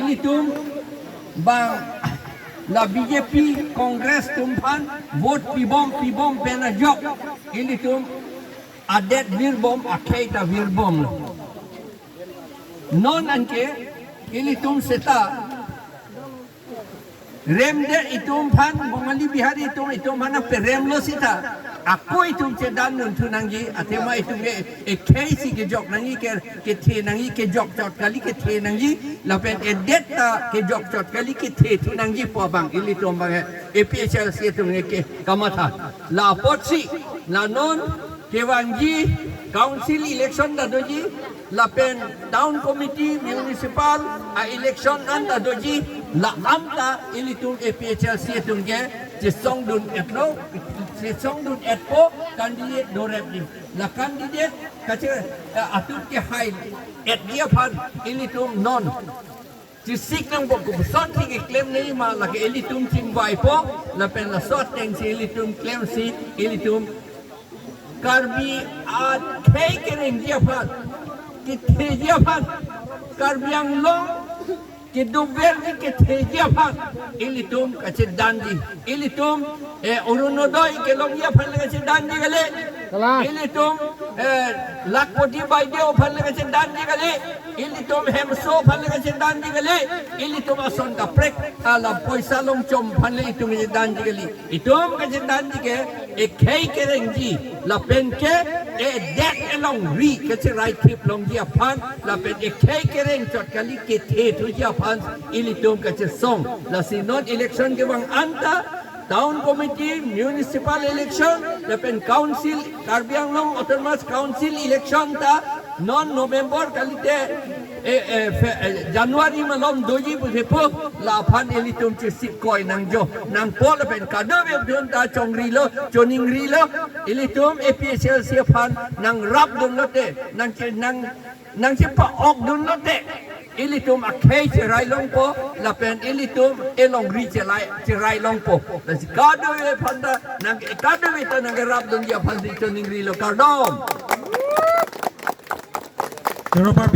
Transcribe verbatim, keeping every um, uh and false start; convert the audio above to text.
Ilitum bang la B J P, Congress atum aphan vote pibom pibom pen ajok ilitum adet virbom, akhei ta virbomlo. Non anke ilitum seta remdet itum aphan, Bongali Bihari atum, itum aphan peremlo seta ako itum chedan dunthu nangji, athema itum ke ekhei si kejok nangji, ke kethe nangji, kejok chot kali kethe nangji, lapen edet ta kejok chot kali kethe thu nangji pu abang ilitum abang A P H L C atum ke kamatha. La apotsi la non kevangji council election ta doji, lapen town committee, municipal a-election an ta doji, la anta ilitum A P H L C atum ke chesongdun-etlo, chesongdun-etpo candidate dorepji. La candidate kache, eh, atum kehai-etji aphan ilitum non chesik nangpo, kopuson si keklem nangji ma, lake ilitum chingvaipo, lapen laso atengsi ilitum klemsi ilitum Karbi akhei kerengji aphan, ketheji aphan, Karbi Anglong kedoverji ketheji aphan ilitum kachedanji. Ilitum, eh, Orunodoi kelongji aphan le kachedanji kali. Kalang. Ilitum, eh, Lakhpati Baideo aphan le kachedanji kali. Ilitum Hemso aphan le kachedanji kali. Ilitum ason kaprek, ala poisa longchom aphan le itum kachedanji kali. Itum kachedanji ke ekhei kerengji, lapen ke edet elongri kacherai thip longji aphan, lapen ekhei kereng chot kali kethe thuji aphan ilitum kachesong. Lasi non election kevang anta town committee, municipal election, lapen council, Karbi Anglong Autonomous Council election ta non November kalite, eh, eh, Fe-, eh, January malom doji puthepo, la aphan ilitum chesik koi nangjo nangpo, lapen kadokave atum ta chongrilo, choningrilo, ilitum A P H L C aphan nangrap dunlote, nangche-, nang nangchepa-ok dunlote, ilitum akhei cherai longpo, lapen ilitum elongri chelai, cherai longpo. Lasi kadokave aphan ta nang, kadokave ta nangkerap dunji aphan si choningrilo, kardom. Kero apar